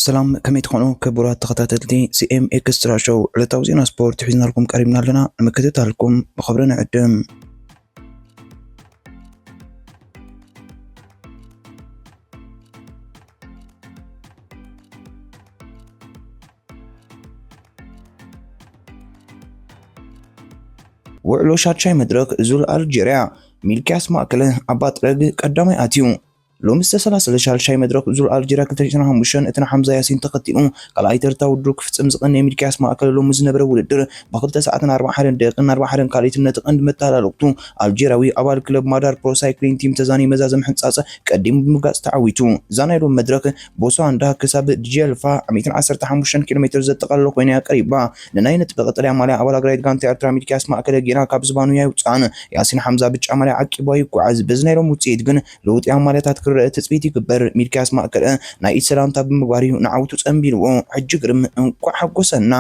ሰላም፣ ከመይ ትኾኑ ክቡራት ተኸታተልቲ ሲ ኤም ኤክስትራ ሾው? ዕለታዊ ዜና ስፖርት ሒዝናልኩም ቀሪብና ኣለና። ንምክትታልኩም ብኽብሪ ንዕድም። ውዕሎ ሻድሻይ መድረኽ ዙር ኣልጀርያ፣ ሚልክያስ ማእከለ ኣብ ባጥረግ ቀዳማይ ኣትዩ። ሎሚ ዝተሰላሰለ ሻድሻይ መድረኽ ዙር ኣልጀርያ ክልተ ሽሕን ዕስራን ሓሙሽተን፣ እቲ ንሓምዛ ያሲን ተኸቲሉ ካልኣይ ተርታ ውድድሩ ክፍጽም ዝቐነየ ሚልክያስ ማእከለ፣ ሎሚ ዝነበረ ውድድር ብኽልተ ሰዓትን ኣርባዕን ሓደን ደቂቕን ኣርባዕን ሓደን ካልኢትን ነቲ ቀንዲ መተላለቕቱ ኣልጀርያዊ ኣባል ክለብ ማዳር ፕሮ ሳይክሊንግ ቲም ተዛኒ መዛዘም ሕንጻጽ ቀዲሙ ብምርጋጽ ተዓዊቱ። እዛ ናይ ሎሚ መድረኽ ቦስዋንዳ ክሳብ ዲጀልፋ ሚእትን ዓሰርተ ሓሙሽተን ኪሎ ሜትር ዘጠቓለለ ኮይና እያ ቀሪባ። ንናይ ነጥቢ ቀጠልያ ማልያ ኣባል ኣግራይት ጋንታ ኤርትራ ሚልክያስ ማእከለ ጌና ካብ ዝባኑ ኣይውጽኣን። ያሲን ሓምዛ ብጫ ማልያ ዓቂቡ ይጓዓዝ። በዚ ናይ ሎሚ ውጽኢት ግን ለውጢ ኣብ ማልያታት ክረአ ትጽቢት ይግበር። ሚልክያስ ማእከለ ናይ ኢድ ሰላምታ ብምግባር እዩ ንዓወቱ ጸንቢልዎ። ሕጂ ግርም እንቋዕ ሓጎሰና።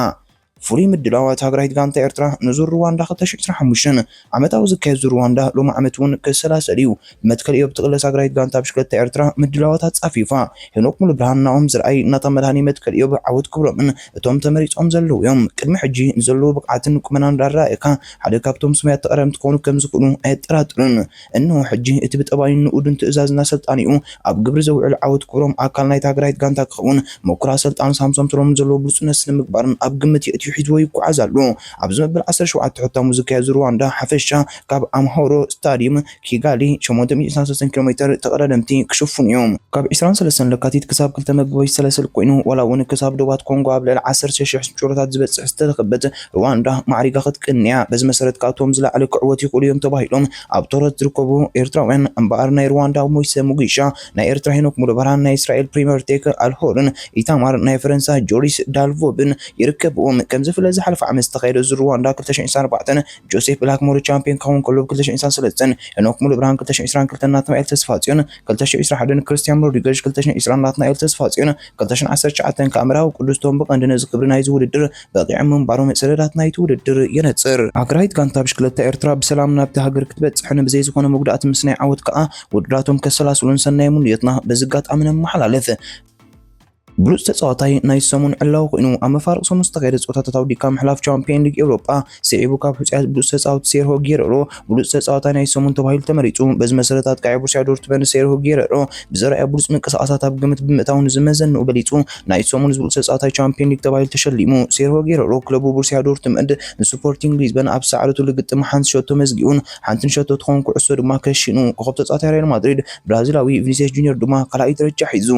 ፍሉይ ምድላዋት ሃገራዊት ጋንታ ኤርትራ ንዙር ሩዋንዳ ክልተ ሽሕን ዕስራን ሓሙሽተን። ዓመታዊ ዝካየድ ዙር ሩዋንዳ ሎሚ ዓመት እውን ክሰላሰል እዩ። ብመትከል እዮብ ትቕለስ ሃገራዊት ጋንታ ብሽክለታ ኤርትራ ምድላዋት ኣጻፊፋ። ሄኖክ ሙሉብርሃን፣ ናኦም ዝርኣይ፣ ናታ መድሃኔ፣ መትከል እዮብ፣ ዓወት ክብሮምን እቶም ተመሪጾም ዘለዉ እዮም። ቅድሚ ሕጂ ንዘለዎ ብቕዓትን ቁመናን እንዳረኣየካ ሓደ ካብቶም ስሙያት ተቐዳደምቲ ክኾኑ ከም ዝኽእሉ ኣየጠራጥርን። እንሆ ሕጂ እቲ ብጠባዩን ንኡድን ትእዛዝን ኣሰልጣኒኡ ኣብ ግብሪ ዘውዕል ዓወት ክብሮም ኣካል ናይታ ሃገራዊት ጋንታ ክኸውን መኩር ኣሰልጣኒ ሳምሶም ሰሎሞን ዘለዎ ብሉጽነት ስነ ምግባርን ኣብ ግምት የእትዩ ሒዝዎ ይጓዓዝ ኣሎ። ኣብዚ መበል ዓሰርተ ሸውዓተ ሕታሙ ዝካየድ ዙር ሩዋንዳ ሓፈሻ ካብ ኣምሃሮ ስታዲየም ኪጋሊ ሸሞንተ ሚእቲ ዕስራን ሰለስተን ኪሎ ሜትር ተቐዳደምቲ ክሽፍኑ እዮም። ካብ ዕስራን ሰለስተን ለካቲት ክሳብ ክልተ መጋቢት ዝሰላሰል ኮይኑ፣ ዋላ እውን ክሳብ ዶባት ኮንጎ ኣብ ልዕሊ ዓሰርተ ሽሕ ጭሮታት ዝበጽሕ ዝተረኸበት ሩዋንዳ ማዕሪጋ ክትቅንያ። በዚ መሰረት ካብቶም ዝለዓለ ክዕወት ይኽእሉ እዮም ተባሂሎም ኣብ ቶሮት ዝርከቡ ኤርትራውያን እምበኣር ናይ ሩዋንዳ ሞይሰ ሙጊሻ፣ ናይ ኤርትራ ሄኖክ ሙሉብርሃን፣ ናይ እስራኤል ፕሪምየር ቴክ ኣልሆርን ኢታማር፣ ናይ ፈረንሳ ጆሪስ ዳልቮብን ይርከብዎም። ከም ዝፍለጥ ዝሓለፈ ዓመት ዝተኻየደ ዙር ሩዋንዳ ክልተ ሽሕን ዕስራን ኣርባዕተን ጆሴፍ ብላክሞር ቻምፒዮን ክኸውን ከሎ፣ ብ ክልተ ሽሕን ዕስራን ሰለስተን ሄኖክ ሙሉብርሃን፣ ክልተ ሽሕን ዕስራን ክልተን ናትናኤል ተስፋጽዮን፣ ክልተ ሽሕን ዕስራን ሓደን ክርስቲያን ሮድሪገሽ፣ ክልተ ሽሕን ዕስራን ናትናኤል ተስፋጽዮን፣ ክልተ ሽሕን ዓሰርተ ትሽዓተን ከኣ መርሃዊ ቅዱስ ቶም ብቐንዲ ነዚ ክብሪ ናይዚ ውድድር በቒዖም ምንባሮም ሰነዳት ናይቲ ውድድር የነጽር። ሃገራዊት ጋንታ ብሽክለታ ኤርትራ ብሰላም ናብቲ ሃገር ክትበጽሕን ብዘይ ዝኾነ መጉዳእቲ ምስ ናይ ዓወት ከኣ ውድድራቶም ከሰላስሉን ሰናይ ምንዮትና በዚ ኣጋጣሚ ነመሓላልፍ። ብሉጽ ተጻዋታይ ናይ ሰሙን ዕላዊ ኮይኑ፣ ኣብ መፋርቕ ሰሙን ዝተኻየደ ጸወታታት ኣውዲካ ምሕላፍ ቻምፒየን ሊግ ኤውሮጳ ስዒቡ ካብ ሕጹያት ብሉጽ ተጻወቲ ሴርሆ ጌረሮ ብሉጽ ተጻዋታይ ናይ ሰሙን ተባሂሉ ተመሪጹ። በዚ መሰረት ኣጥቃዒ ቦሩስያ ዶርትመንድ ሴርሆ ጌረሮ ብዘርኣዮ ብሉጽ ምንቅስቓሳት ኣብ ግምት ብምእታው ንዝመዘንኡ በሊጹ ናይ ሰሙን ብሉጽ ተጻዋታይ ቻምፒየን ሊግ ተባሂሉ ተሸሊሙ። ሴርሆ ጌረሮ ክለቡ ቦሩስያ ዶርትመንድ ንስፖርቲንግ ሊዝበን ኣብ ዝሰዓረትሉ ግጥም ሓንቲ ሸቶ መዝጊኡን ሓንቲ ንሸቶ ትኸውን ኩዕሶ ድማ ከሺኑ። ኮኸብ ተጻዋታይ ሪያል ማድሪድ ብራዚላዊ ቪኒሲየስ ጁኒየር ድማ ካልኣይ ደረጃ ሒዙ።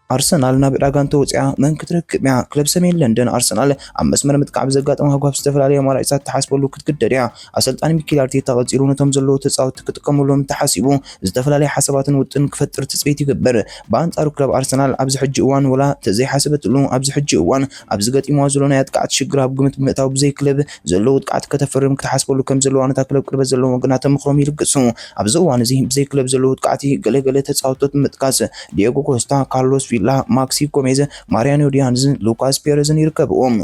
ኣርሰናል ናብ ዕዳጋ እንተወፂኣ መን ክትረክብ እያ? ክለብ ሰሜን ለንደን ኣርሰናል ኣብ መስመር ምጥቃዕ ብዘጋጠመ ሃጓፍ ዝተፈላለዩ ኣማራፂታት ትሓስበሉ ክትግደድ እያ። ኣሰልጣኒ ሚኬል ኣርቴታ ቀፂሉ ነቶም ዘለዉ ተፃወትቲ ክጥቀመሎም ተሓሲቡ ዝተፈላለዩ ሓሳባትን ውጥን ክፈጥር ትፅቢት ይግበር። ብኣንፃሩ ክለብ ኣርሰናል ኣብዚ ሕጂ እዋን ወላ ተዘይሓሰበትሉ ኣብዚ ሕጂ እዋን ኣብዚ ገጢምዋ ዘሎ ናይ ኣጥቃዕቲ ሽግር ኣብ ግምት ብምእታው ብዘይ ክለብ ዘለዉ ውጥቃዕቲ ከተፈርም ክትሓስበሉ ከም ዘለዋ ነታ ክለብ ቅርበት ዘለዎም ወገናት ተመኽሮም ይልግሱ። ኣብዚ እዋን እዚ ብዘይ ክለብ ዘለዉ ውጥቃዕቲ ገለ ገለ ተፃወትቶት ብምጥቃስ ዲየጎ ኮስታ፣ ካርሎስ ቪላ፣ ማክሲ ጎሜዝ፣ ማሪያኖ ዲያንዝን ሉካስ ፔሬዝን ይርከብዎም።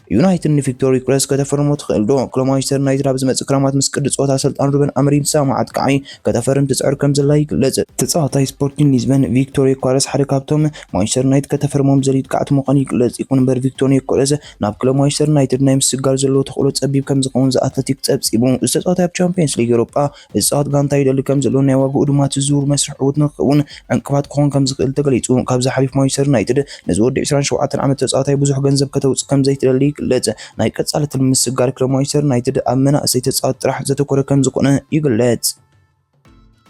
ዩናይትድ ንቪክቶር ዩክረስ ከተፈርሞ ትኽእል ዶ? ክለብ ማንቸስተር ዩናይትድ ኣብ ዝመጽእ ክረማት ምስ ቅዲ ጸወታ ኣሰልጣኒ ሩበን ኣሞሪም ዝሰማማዕ ኣጥቃዓይ ከተፈርም ትጽዕር ከም ዘላ ይግለጽ። ተጻዋታይ ስፖርቲንግ ሊዝበን ቪክቶር ዮከረስ ሓደ ካብቶም ማንቸስተር ዩናይትድ ከተፈርሞም ዝደልዩ ኣጥቃዕቲ ምዃኑ ይግለጽ። ይኹን እምበር ቪክቶር ዮከረስ ናብ ክለብ ማንቸስተር ዩናይትድ ናይ ምስግጋር ዘለዎ ተኽእሎ ጸቢብ ከም ዝኸውን ዘ ኣትለቲክ ጸብጺቡ። እዚ ተጻዋታይ ኣብ ቻምፒየንስ ሊግ ኤውሮጳ ዝጻወት ጋንታ ይደሊ ከም ዘሎ ናይ ዋግኡ ድማ እቲ ዝውውር መስርሕ ዕዉት ንክኸውን ዕንቅፋት ክኾን ከም ዝኽእል ተገሊጹ። ካብዚ ሓሊፉ ማንቸስተር ዩናይትድ ነዚ ወዲ ዕስራን ሸውዓተን ዓመት ተጻዋታይ ብዙሕ ገንዘብ ከተውጽእ ከም ዘይትደሊ ይግለጽ። ናይ ቀጻሊ ትልሚ ምስግጋር ክለብ ማንቸስተር ዩናይትድ ኣብ መናእሰይ ተጻወትቲ ጥራሕ ዘተኮረ ከም ዝኾነ ይግለጽ።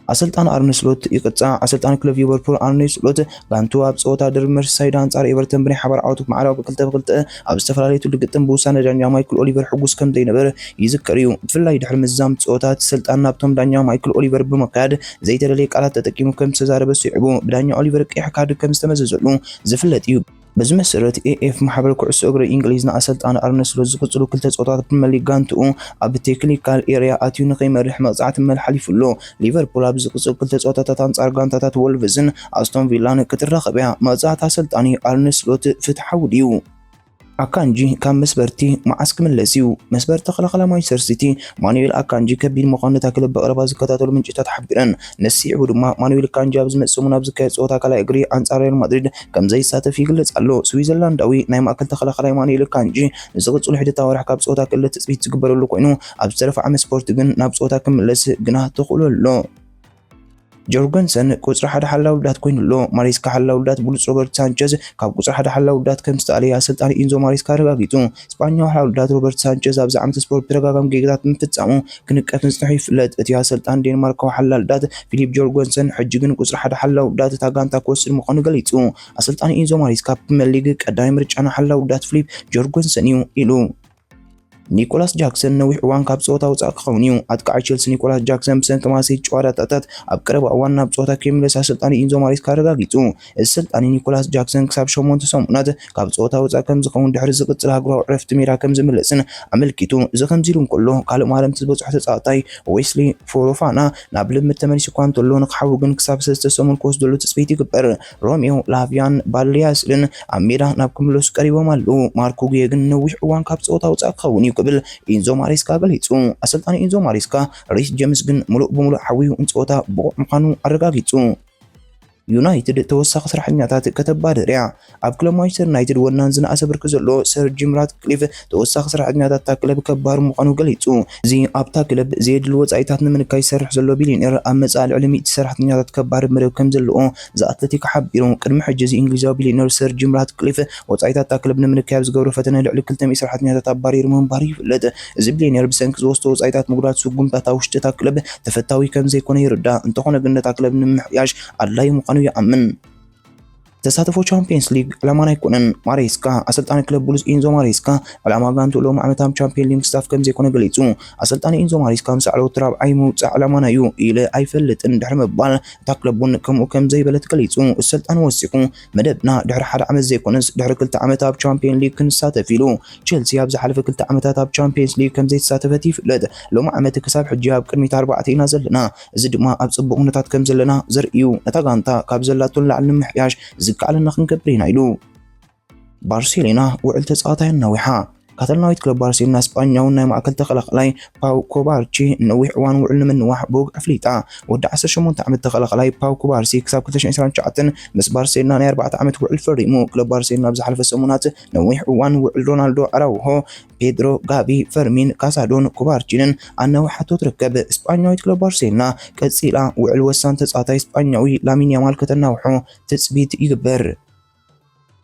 ኣሰልጣኒ ኣርነ ስሎት ይቅጻዕ። ኣሰልጣኒ ክለብ ሊቨርፑል ኣርነ ስሎት ጋንቱ ኣብ ጸወታ ደርቢ መርሲሳይድ ኣንጻር ኤቨርተን ብናይ ሓባር ዓወቱ ማዕረ ብ ክልተ ብ ክልተ ኣብ ዝተፈላለየትሉ ግጥም ብውሳነ ዳኛ ማይክል ኦሊቨር ሕጉስ ከም ዘይነበረ ይዝከር እዩ። ብፍላይ ድሕሪ ምዝዛም ጸወታ እቲ ሰልጣን ናብቶም ዳኛ ማይክል ኦሊቨር ብምክያድ ዘይተደለየ ቃላት ተጠቂሙ ከም ዝተዛረበ ስዒቡ ብዳኛ ኦሊቨር ቀይሕ ካርድ ከም ዝተመዘዘሉ ዝፍለጥ እዩ። በዚ መሰረት ኤ ኤፍ ማሕበር ኩዕሶ እግሪ እንግሊዝ ንኣሰልጣኒ ኣርነ ስሎት ዝቕጽሉ ክልተ ጸወታታት ፕሪምየር ሊግ ጋንትኡ ኣብ ቴክኒካል ኤርያ ኣትዩ ንኸይመርሕ መቕጻዕቲ መል ሓሊፉ ኣሎ። ሊቨርፑል ኣብ ዝቕጽሉ ክልተ ጸወታታት ኣንጻር ጋንታታት ወልቭስን ኣስቶን ቪላን ክትራኸብ እያ። መቕጻዕቲ ኣሰልጣኒ ኣርነ ስሎት ፍትሓዊ ድዩ? ኣካንጂ ካብ መስበርቲ መዓስ ክምለስ እዩ? መስበርቲ ተኸላኻላይ ማንቸስተር ሲቲ ማኑኤል ኣካንጂ ከቢድ ምዃኑ ነታ ክለብ ብቐረባ ዝከታተሉ ምንጭታት ሓቢረን። ነዚ ስዒቡ ድማ ማኑኤል ኣካንጂ ኣብ ዝመጽእ ሰሙን ኣብ ዝካየድ ጸወታ ካልኣይ እግሪ ኣንጻር ሪያል ማድሪድ ከም ዘይሳተፍ ይግለጽ ኣሎ። ስዊዘርላንዳዊ ናይ ማእከል ተኸላኻላይ ማኑኤል ኣካንጂ ንዝቕጽሉ ሕደታ ወርሒ ካብ ጸወታ ክእለ ትጽቢት ዝግበረሉ ኮይኑ፣ ኣብ ዝተረፈ ዓመት ስፖርት ግን ናብ ጸወታ ክምለስ ግና ተኽእሎ ኣሎ። ጆርገንሰን ቁጽሪ ሓደ ሓላው ውዳት ኮይኑ ኣሎ። ማሬስካ ሓላው ውዳት ብሉጽ ሮበርት ሳንቸዝ ካብ ቁጽሪ ሓደ ሓላው ውዳት ከም ዝተኣለየ ኣሰልጣኒ ኢንዞ ማሬስካ ኣረጋጊጹ። ስጳኛዊ ሓላው ውዳት ሮበርት ሳንቸዝ ኣብዚ ዓመት ስፖርት ብተደጋጋሚ ጌጋታት ምፍጻሙ ክንቀፍ ምጽንሑ ይፍለጥ። እቲ ኣሰልጣኒ ዴንማርካዊ ሓላል ውዳት ፊሊፕ ጆርገንሰን ሕጂ ግን ቁጽሪ ሓደ ሓላው ውዳት እታ ጋንታ ክወስድ ምዃኑ ገሊጹ። ኣሰልጣኒ ኢንዞ ማሬስካ ፕሪምየር ሊግ ቀዳማይ ምርጫና ሓላው ውዳት ፊሊፕ ጆርገንሰን እዩ ኢሉ። ኒኮላስ ጃክሰን ነዊሕ እዋን ካብ ጸወታ ወጻኢ ክኸውን እዩ። ኣጥቃዒ ቸልሲ ኒኮላስ ጃክሰን ብሰንኪ ማስያት ጨዋዳታት ኣብ ቀረባ እዋን ናብ ጸወታ ከይምለስ ኣሰልጣኒ ኢንዞ ማሬስካ ኣረጋጊጹ። እዚ ሰልጣኒ ኒኮላስ ጃክሰን ክሳብ ሸሞንተ ሰሙናት ካብ ጸወታ ወጻኢ ከም ዝኸውን ድሕሪ ዝቕጽል ኣህጉራዊ ዕረፍቲ ሜዳ ከም ዝምለስን ኣመልኪቱ። እዚ ከምዚ ኢሉ እንከሎ፣ ካልእ ማረምቲ ዝበጽሖ ተጻዋታይ ዌስሊ ፎሮፋና ናብ ልምድ ተመሊሱ እኳ እንተሎ፣ ንኽሓዊ ግን ክሳብ ሰለስተ ሰሙን ክወስደሉ ትጽቢት ይግበር። ሮሜዮ ላቪያን ባልያስልን ኣብ ሜዳ ናብ ክምለሱ ቀሪቦም ኣለዉ። ማርኮ ጉየ ግን ነዊሕ እዋን ካብ ጸወታ ወጻኢ ክኸውን እዩ ክብል ኢንዞ ማሬስካ ገሊጹ። ኣሰልጣኒ ኢንዞ ማሬስካ ሪስ ጀምስ ግን ምሉእ ብምሉእ ሓዊዩ ንጸወታ ብቑዕ ምዃኑ ኣረጋጊጹ። ዩናይትድ ተወሳኺ ሰራሕተኛታት ከተባድር እያ። ኣብ ክለብ ማንቸስተር ዩናይትድ ወናን ዝነኣሰ ብርኪ ዘለዎ ሰር ጂም ራትክሊፍ ተወሳኺ ሰራሕተኛታት እታ ክለብ ከባር ምዃኑ ገሊጹ። እዚ ኣብታ ክለብ ዘየድሊ ወጻኢታት ንምንካይ ይሰርሕ ዘሎ ቢልዮኔር ኣብ መጻኢ ልዕሊ ሚእቲ ሰራሕተኛታት ከባር መደብ ከም ዘለዎ ዘ ኣትለቲክ ሓቢሩ። ቅድሚ ሕጂ እዚ እንግሊዛዊ ቢልዮኔር ሰር ጂም ራትክሊፍ ወጻኢታት እታ ክለብ ንምንካይ ኣብ ዝገብሮ ፈተነ ልዕሊ ክልተ ሚእቲ ሰራሕተኛታት ኣባሪሩ ምንባሩ ይፍለጥ። እዚ ቢልዮኔር ብሰንኪ ዝወስዶ ወጻኢታት ምጉዳል ስጉምታት ኣብ ውሽጢ እታ ክለብ ተፈታዊ ከም ዘይኮነ ይርዳእ። እንተኾነ ግን ነታ ክለብ ንምምሕያሽ ኣድላዪ ምዃኑ ይኣምን። ተሳትፎ ቻምፒየንስ ሊግ ዕላማና ኣይኮነን። ማሬስካ፣ ኣሰልጣኒ ክለብ ቡሉስ ኢንዞ ማሬስካ፣ ዕላማ ጋንትኡ ሎም ዓመት ኣብ ቻምፒየን ሊግ ምስታፍ ከም ዘይኮነ ገሊጹ። ኣሰልጣኒ ኢንዞ ማሬስካ፣ ምስ ላዕለዎት ራብዓይ ምውጻእ ዕላማና እዩ ኢለ ኣይፈልጥን ድሕሪ ምባል፣ እታ ክለብ እውን ከምኡ ከም ዘይበለት ገሊጹ። እዚ ሰልጣኒ ወሲኹ፣ መደብና ድሕሪ ሓደ ዓመት ዘይኮነስ ድሕሪ ክልተ ዓመት ኣብ ቻምፒየን ሊግ ክንሳተፍ ኢሉ። ቸልሲ ኣብ ዝሓለፈ ክልተ ዓመታት ኣብ ቻምፒየንስ ሊግ ከም ዘይተሳተፈት ይፍለጥ። ሎም ዓመት ክሳብ ሕጂ ኣብ ቅድሚት ኣርባዕተ ኢና ዘለና። እዚ ድማ ኣብ ጽቡቕ ኩነታት ከም ዘለና ዘርኢ እዩ። ነታ ጋንታ ካብ ዘላቶ ንላዕሊ ንምሕያሽ ዝከኣለና ክንገብር ኢና ኢሉ። ባርሴሎና ውዕል ተጻዋታይ ኣናዊሓ። ካታላናዊት ክለብ ባርሴሎና ስጳኛውን ናይ ማእከል ተኸላኻላይ ፓው ኮባርቺ ነዊሕ እዋን ውዕል ንምንዋሕ ብውግዒ ኣፍሊጣ። ወዲ ዓሰርተ ሸሞንተ ዓመት ተኸላኻላይ ፓው ኮባርሲ ክሳብ ክልተ ሽሕን ዕስራን ትሽዓተን ምስ ባርሴሎና ናይ ኣርባዕተ ዓመት ውዕል ፈሪሙ። ክለብ ባርሴሎና ኣብ ዝሓለፈ ሰሙናት ነዊሕ እዋን ውዕል ሮናልዶ ኣራውሆ፣ ፔድሮ፣ ጋቪ፣ ፈርሚን፣ ካሳዶን ኮባርቺንን ኣናዊሓቶ ትርከብ። ስጳኛዊት ክለብ ባርሴሎና ቀጺላ ውዕል ወሳን ተጻዋታይ ስጳኛዊ ላሚን ያማል ከተናውሖ ትጽቢት ይግበር።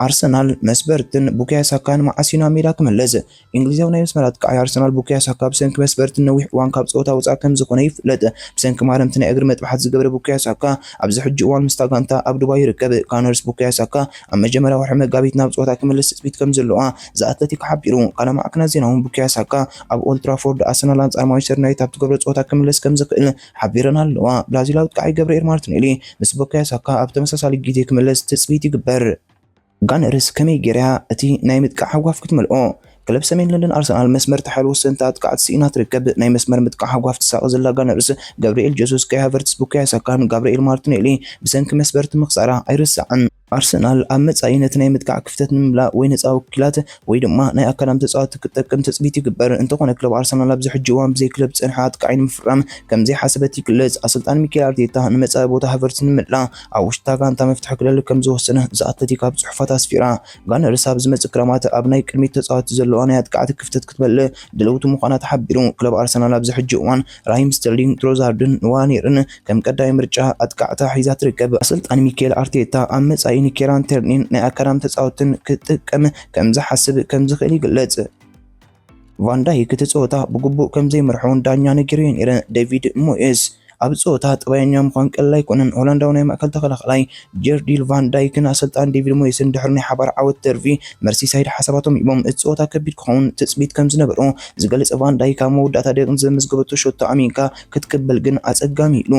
ኣርሰናል መስበርትን ቡካዮ ሳካን መዓስ እዩ ናብ ሜዳ ክምለስ? እንግሊዛዊ ናይ መስመር ኣጥቃዓይ ኣርሰናል ቡካዮ ሳካ ብሰንኪ መስበርትን ነዊሕ እዋን ካብ ጸወታ ወጻኢ ከም ዝኾነ ይፍለጥ። ብሰንኪ ማረምቲ ናይ እግሪ መጥባሕቲ ዝገበረ ቡካዮ ሳካ ኣብዚ ሕጂ እዋን ምስታ ጋንታ ኣብ ዱባይ ይርከብ። ጋነርስ ቡካዮ ሳካ ኣብ መጀመርያ ወርሒ መጋቢት ናብ ጸወታ ክምለስ ትጽቢት ከም ዘለዋ ዘ ኣትለቲክ ሓቢሩ። ካልእ ማዕከናት ዜና እውን ቡካዮ ሳካ ኣብ ኦልድ ትራፎርድ ኣርሰናል ኣንጻር ማንቸስተር ዩናይትድ ኣብ ትገብሮ ጸወታ ክምለስ ከም ዝኽእል ሓቢረን ኣለዋ። ብራዚላዊ ኣጥቃዓይ ገብርኤል ማርቲኔሊ ምስ ቡካዮ ሳካ ኣብ ተመሳሳሊ ግዜ ክምለስ ትጽቢት ይግበር። ጋነርስ ከመይ ገይራ እቲ ናይ ምጥቃዕ ሃጓፍ ክትመልኦ? ክለብ ሰሜን ለንደን ኣርሰናል መስመር ተሓይል ወሰንቲ ኣጥቃዕቲ ስኢና ትርከብ። ናይ መስመር ምጥቃዕ ሃጓፍ ትሳቐ ዘላ ጋነርስ፣ ገብርኤል ጀሱስ፣ ካይ ሃቨርትስ፣ ቡካዮ ሳካን ጋብርኤል ማርቲኔሊ ብሰንኪ መስበርቲ ምኽሳራ ኣይርሳዕን። ኣርሰናል ኣብ መጻኢ ነቲ ናይ ምጥቃዕ ክፍተት ንምምላእ ወይ ነጻ ወኪላት ወይ ድማ ናይ ኣካዳሚ ተጻወትቲ ክትጠቅም ትጽቢት ይግበር። እንተኾነ ክለብ ኣርሰናል ኣብዚ ሕጂ እዋን ብዘይ ክለብ ዝጸንሐ ኣጥቃዒ ንምፍራም ከም ዘይሓሰበት ይግለጽ። ኣሰልጣኒ ሚኬል ኣርቴታ ንመጻኢ ቦታ ሃቨርትስ ንምምላእ ኣብ ውሽጢ እታ ጋንታ መፍትሒ ክደሊ ከም ዝወሰነ ዘ ኣትለቲክ ኣብ ጽሑፋት ኣስፊራ። ጋነርስ ኣብ ዝመጽእ ክረማት ኣብ ናይ ቅድሚት ተጻወትቲ ዘለዋ ናይ ኣጥቃዕቲ ክፍተት ክትመልእ ድልውቲ ምዃና ተሓቢሩ። ክለብ ኣርሰናል ኣብዚ ሕጂ እዋን ራሂም ስተርሊንግ፣ ትሮዛርድን ንዋኔርን ከም ቀዳማይ ምርጫ ኣጥቃዕታ ሒዛ ትርከብ። ኣሰልጣኒ ሚኬል ኣርቴታ ኣብ መጻኢ ንኬራን ቴርኒን ናይ ኣካዳሚ ተጻወትን ክጥቀም ከም ዝሓስብ ከም ዝኽእል ይግለጽ። ቫን ዳይክ እቲ ጸወታ ብግቡእ ከም ዘይመርሖ ዳኛ ነጊርዮ ነይረ። ዴቪድ ሞየስ፣ ኣብ ጸወታ ጠባየኛ ምዃን ቀለል ኣይኮነን። ሆላንዳዊ ናይ ማእከል ተኸላኻላይ ጀርዲል ቫን ዳይክን ኣሰልጣኒ ዴቪድ ሞየስን ድሕሪ ናይ ሓባር ዓወት ደርቢ መርሲሳይድ ሓሳባቶም ሂቦም። እቲ ጸወታ ከቢድ ክኸውን ትጽቢት ከም ዝነበሮ ዝገልጽ ቫን ዳይክ፣ ኣብ መወዳእታ ደቂቕ ንዘመዝገበቶ ሸቶ ኣሚንካ ክትቅበል ግን ኣጸጋሚ ኢሉ።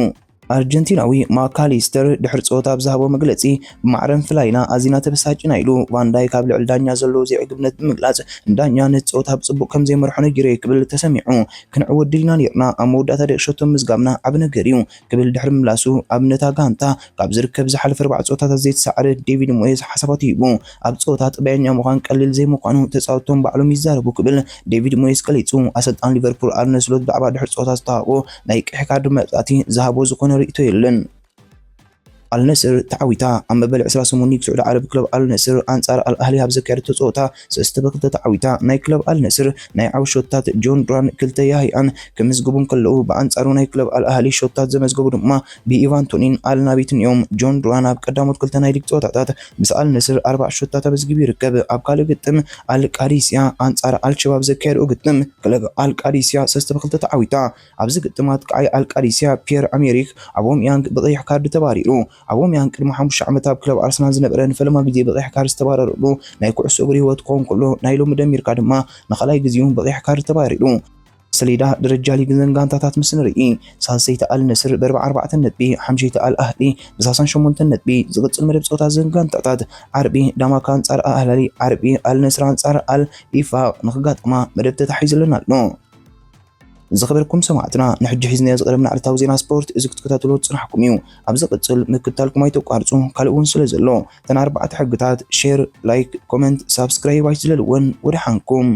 ኣርጀንቲናዊ ማካሊስተር ድሕሪ ጸወታ ኣብ ዝሃቦ መግለጺ፣ ብማዕረ ምፍላይና ኣዚና ተበሳጭና ኢሉ። ቫንዳይክ ኣብ ልዕሊ ዳኛ ዘለዎ ዘይዕግብነት ብምግላጽ፣ ንዳኛ ነቲ ጸወታ ብጽቡቕ ከም ዘይመርሖ ነጊረዮ ክብል ተሰሚዑ። ክንዕወት ደሊና ነይርና፣ ኣብ መወዳእታ ደቂቅ ሸቶ ምዝጋብና ዓቢ ነገር እዩ ክብል ድሕሪ ምላሱ፣ ኣብ ነታ ጋንታ ካብ ዝርከብ ዝሓለፈ ኣርባዕተ ጸወታታት ዘይተሳዕረ ዴቪድ ሞየስ ሓሳባቱ ሂቡ። ኣብ ጸወታ ጥበበኛ ምዃን ቀሊል ዘይምዃኑ ተጻወትቶም ባዕሎም ይዛረቡ ክብል ዴቪድ ሞየስ ገሊጹ። ኣሰልጣን ሊቨርፑል ኣርነ ስሎት ብዛዕባ ድሕሪ ጸወታ ዝተዋህቦ ናይ ቀይሕ ካርድ መቕጻዕቲ ዝሃቦ ዝኾነ ርእይቶ የለን። ኣልነስር ተዓዊታ። ኣብ መበል ዕስራ ሰሙን ሊግ ስዑዲ ዓረብ ክለብ ኣልነስር ኣንጻር ኣልኣህሊ ኣብ ዘካየደቶ ጸወታ ሰለስተ ብክልተ ተዓዊታ። ናይ ክለብ ኣልነስር ናይ ዓው ሾታት ጆን ዱራን ክልተ የሃይኣን ክምዝግቡ እንከለዉ፣ ብኣንጻሩ ናይ ክለብ ኣልኣህሊ ሾታት ዘመዝገቡ ድማ ብኢቫን ቶኒን ኣልናቢትን እዮም። ጆን ዱራን ኣብ ቀዳሞት ክልተ ናይ ሊግ ጸወታታት ምስ ኣልነስር ኣርባዕተ ሾታት ኣመዝጊቡ ይርከብ። ኣብ ካልእ ግጥም ኣልቃዲስያ ኣንጻር ኣልሸባብ ዘካየድኦ ግጥም ክለብ ኣልቃዲስያ ሰለስተ ብክልተ ተዓዊታ። ኣብዚ ግጥም ኣጥቃዓይ ኣልቃዲስያ ፒየር ኣሜሪክ ኣቦምያንግ ብቐይሕ ካርድ ተባሪሩ። ኣቦምያንግ ቅድሚ ሓሙሽተ ዓመት ኣብ ክለብ ኣርሰናል ዝነበረ ንፈለማ ግዜ ብቐይሕ ካርድ ዝተባረረሉ ናይ ኩዕሶ እግሪ ህይወት ክኸውን ከሎ፣ ናይ ሎሚ ደሚርካ ድማ ንኻልኣይ ግዜኡ ብቐይሕ ካርድ ተባሪሩ። ሰሌዳ ደረጃ ሊግ ዘን ጋንታታት ምስ ንርኢ፣ ሳልሰይቲ ኣል ነስር ብ ኣርባዓ ኣርባዕተ ነጥቢ፣ ሓምሸይቲ ኣል ኣህሊ ብ ሰላሳ ሸሞንተ ነጥቢ። ዝቕጽል መደብ ጸወታ ዘን ጋንታታት ዓርቢ ዳማካ ኣንጻር ኣል ኣህሊ፣ ዓርቢ ኣል ነስር ኣንጻር ኣል ኢፋቅ ንኽጋጠማ መደብ ተታሒዙለን ኣሎ። ዝኸበርኩም ሰማዕትና፣ ንሕጂ ሒዝናዮ ዝቐረብና ዕለታዊ ዜና ስፖርት እዚ ክትከታተልዎ ዝጽናሕኩም እዩ። ኣብ ዝቕጽል ምክትታልኩም ኣይተቋርጹ፣ ካልእ እውን ስለ ዘሎ። እተን ኣርባዕተ ሕግታት፣ ሼር፣ ላይክ፣ ኮመንት፣ ሳብስክራይብ ኣይትዝለልወን። ወደ ሓንኩም።